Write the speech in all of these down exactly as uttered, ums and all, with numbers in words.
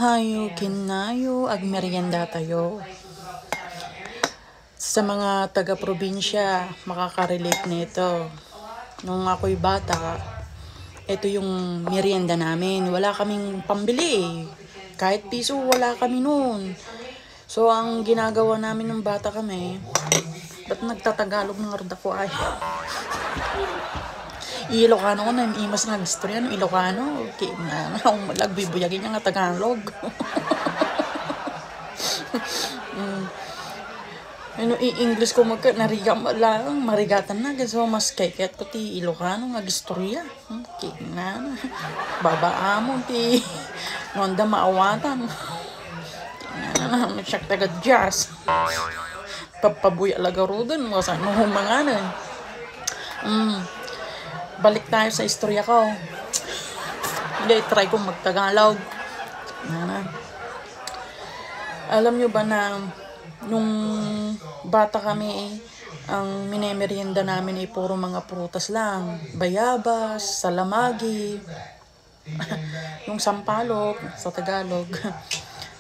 Hayo, kinnayo, agmerienda tayo. Sa mga taga-probinsya, makaka-relate nito. Nung ako'y bata, ito yung merienda namin. Wala kaming pambili eh. Kahit piso, wala kami noon. So, ang ginagawa namin nung bata kami, ba't nagtatagalog na nga ko ay? Ilocano ko na, imas nga istorya, no? Ilocano, okay na, na, agbibuyagin niya nga Tagalog. Mm. Ano, i-English ko magka, nariga lang, marigatan na, kasi mas keket ko ti Ilocano nga istorya. Okay na, na. Babaamon ti, no, anda maawatan. Siak taga jazz. Papabuya la garuden, wasa no humanganan. Mm. Balik tayo sa istorya ko. Hindi, try kong magtagalog. Nana. Alam nyo ba na nung bata kami, ang minemerienda namin ay puro mga prutas lang. Bayabas, salamagi, yung sampalok sa Tagalog.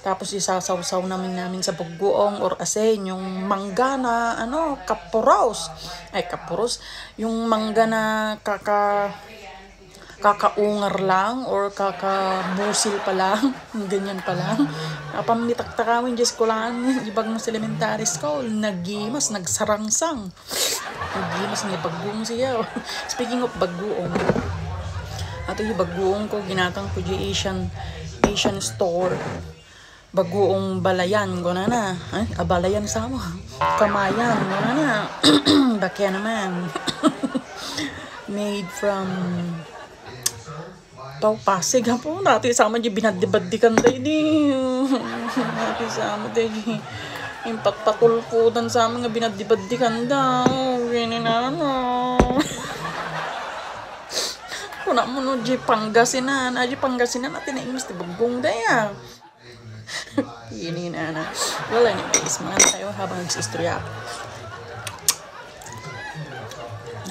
Tapos isasawsaw namin namin sa bagoong or asin, yung mangga na, ano, kapuros. Ay, kapuros. Yung mangga na kaka-, kakaungar lang or kakabusil pa lang. Ganyan pa lang. Apan mitaktakawin, Diyos ko lang, ibag mo sa elementary school, nagimas, nagsarangsang. Nagimas nga bagoong siya. Speaking of bagoong, ato yung bagoong ko, ginatang ko di Asian, Asian store. Bagoong balayan, guna na. Ay, abalayan sa mo. Kamayan, guna na. Bakya naman. Made from Pau, Pasig, apo. Dati sama di binaddi-baddikan da, ini. Dati sama di, yung patpatulpudan sama nga binaddi-baddikan da. Gini na, ano. Kuna mo, no, di Pangasinan. Ah, di Pangasinan, ati na imis ti bagong da, ya. Ini na, na. Well, anyways, mga tayo habang nagsistorya.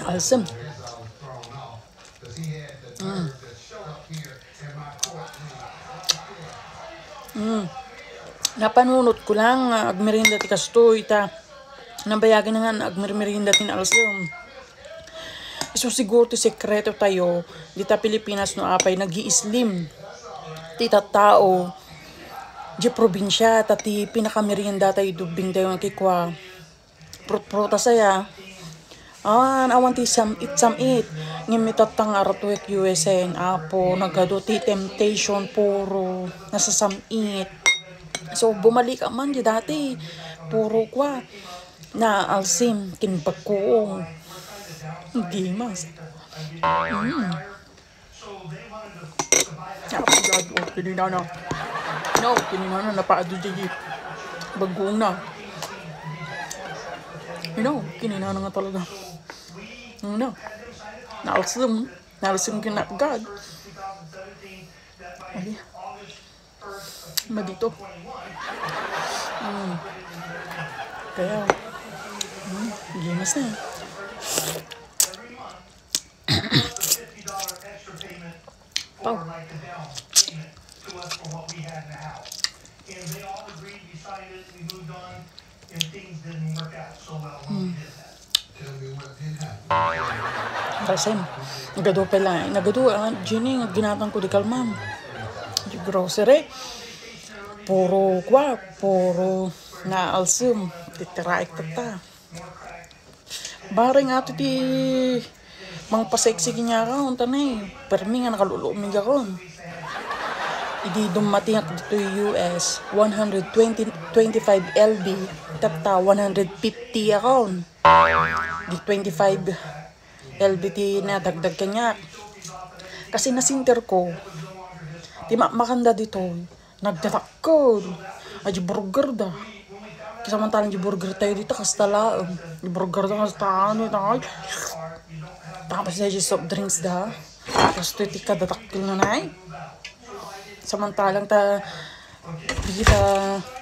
Awesome. Mm. Mm. Napanunot ko lang nga agmerienda ti kastoy, ta nabayagen na nga agmermerienda ti naalsem. Isu siguro ti sekreto tayo, dita Pilipinas no apay nag-i-slim ti tattao, di probinsya, ta ti pinakamerienda tayo, dubbing tayo nga kikua. Prut-prutas aya. Ah, awan ti sam-it, sam-it. Ngem itatta nga artuek U S A, apo, nagadu ti temptation, puro nasasam-it. So, bumalik man di dati. Puro kua. Naalsim, ken bagoong. Gimas. Mm. Apo, gad, oh, kininana. No, kininana, napaado di. Bagoong na. You know, kininana nga talaga. Ano? Naalsim. Naalsim kinakgad. Ay. Madito. Mm. Kaya, mm, gimas na. Pau. Hmm. Kasi, nagadu pala, nagadu, ah, Jenny, nga ginatang ko di kalman. Di grocery. Puro, kwa, puro naalsem. Titiraek tatta. Bareng ato ti mangpasexy kaniak, unta ne, permi nga nakalulumig ako. Idi dummatengak ditoy U S, one hundred twenty, twenty-five L B, tatta one hundred fifty ako. Di twenty-five L B ti nadagdag kaniak. Kasi nasinter ko, ti makmakanda ditoy, nagdadakkel. Ay, di burger da. Samantalang di burger tayo dita, kasta laeng. Di burger da, kasta ano, ita, ay. Tapos na di soft drinks da. Tapos ito, iti kadadakkel na, nay. Samantalang ta, di kita,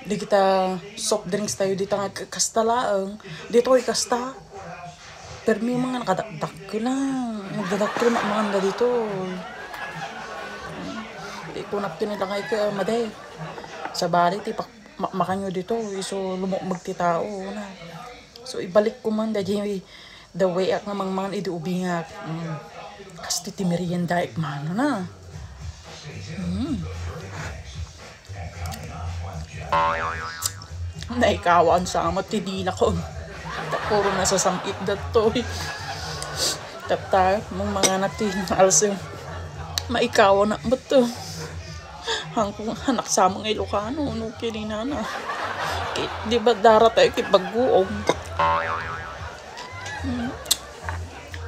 di kita soft drinks tayo dita, nga k-, kasta laeng. Ditoy, kasta. Permi man nga nakadakdakkel lang. Nagdadakkel man, man nga dito. Di Kunak ti nilangay ka, Madi. Sabali ti pak-, ma-, makanyo dito, isu lumukmeg ti tao, na. So, ibalik ko man, da, Jimmy, the way ak nga mangmangan idi ubingak. Mm. Kas ti, ti merienda, ikmano na. Mm. Naikawaan sa amat ti dila ko. Ta puro nasasam-it datoy. Tatta, mong manganak ti alsem. Maikawanak met to. Hangko, anak sa mga Ilocano, no, kininana. Ki-, di ba dara tayo kay baguong? Hmm.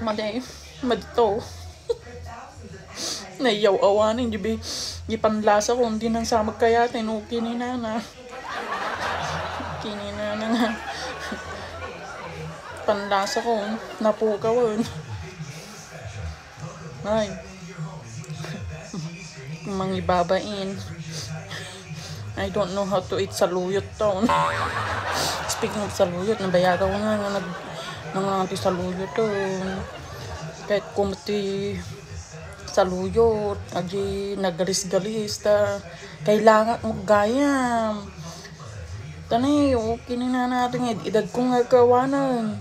Maday, madto. Nayaw-awanen, di ba, di panlasa ko, hindi nang sa magkayate, no, kininana. Kininana nga. Panlasa ko, napukawan. Ay. Mangibabain. I don't know how to eat saluyot to. Speaking of saluyot, nabayagan ko na nga nag-, nang ti saluyot to. Kahit kung ti saluyot, agi nagalis-galis, ta kailangan mo gayam. Tanay, okay na na natin, ed-, edad ko nga kawanan.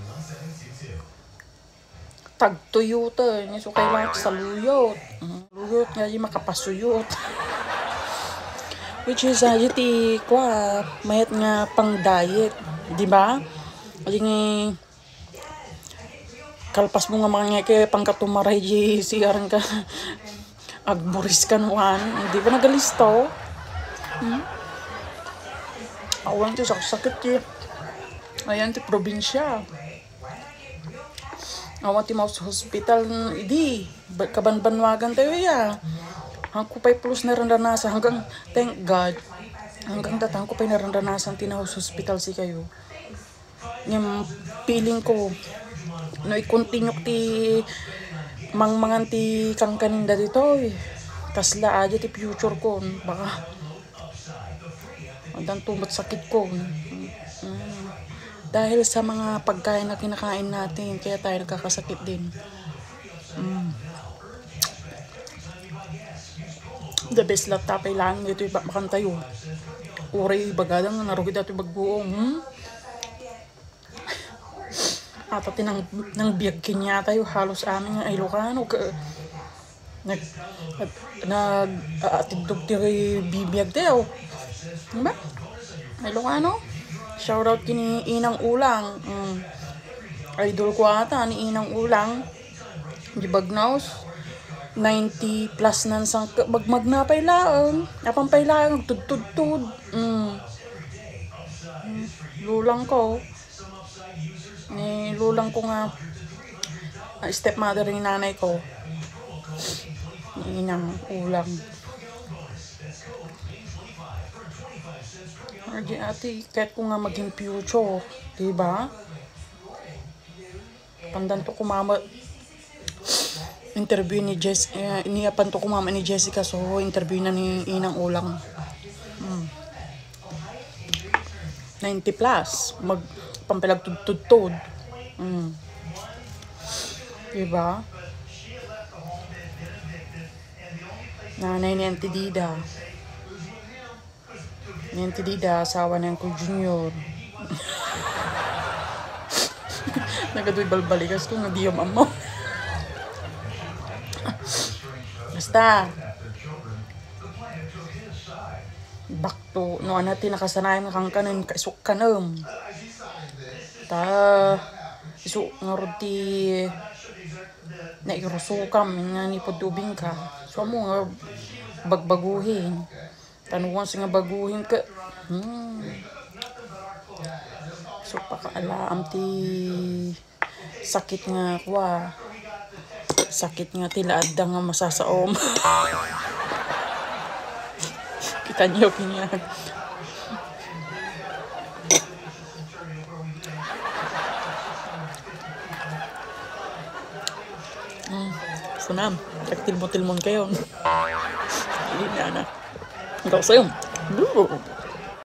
Tagtuyutan, so kailangan saluyot. Mm, saluyot nga di makapasuyot. Which is, ah, iti, kwa, mayat nga pang diet, di ba? Adi nga, kalpas mo nga mga ngeke, pangkatumaray di C R ka, agburis ka nuan, di ba nagalisto? Hmm? Awan ti saksakit ti, ayan ti probinsya. Awan ti maus hospital, idi, ba-, kabanbanwagan tayo ya. Hangko pay pulos narandanasan hanggang, thank God, hanggang data hangko pay narandanasan ti naus hospital si kayo. Ngem feeling ko, no i-continue ti mangmangan ti kankaninda ditoy, kasla adi ti future ko, baka addan tumet sakit ko. Mm. Dahil sa mga pagkain na kinakain natin, kaya tayo nagkakasakit din. Mm. The best latta pay lang ito iba makantayo. Uray bagada nga narugid ato bagbuong, hmm? Ata ti nang, nang biag kaniatayo, halos amin nga Ilocano, ka, nag, nag, aatidog ti bibiag tayo. Diba? Ilocano? Shoutout kini Inang Ulang. Mm. Idol ko ata ni Inang Ulang. Di bagnaos, ninety plus nan sang, mag-, magna pay laeng. Apan pay laeng, agtudtudtod. Mm. Lulang ko. Ni lulang ko nga, ah, stepmother ni nanay ko. Ni Inang Ulang. Adi ati, kahit ko nga maging future, diba? Pandanto ko mama, interview ni Jess, eh, ni apanto ko mama ni Jessica, so interview na ni Inang Ulang. Mm. Ninety plus, mag, pampalagtudtudtod. Mm. Diba? Nanay ni Auntie Dida. Yan ti Dida, asawa ni Uncle Junior. Nagaduy balbalikas ko nga di ammo. Basta. Bakto, no, ana ti nakasanayan nga kankanen, kaisukkanem. Ta, isu, ngarud ti nairusukam, nga ni pudubing ka. So, mo nga bagbaguhin. Tan once nga baguhin ka, hmm. So, pakaalaam ti sakit nga, kwa, sakit nga ti laadda nga masasaom. Kita niyo, kanya. Hmm, sunam. Nagtilmo-tilmon kayo. Hindi na, na. Ikaw sa'yo.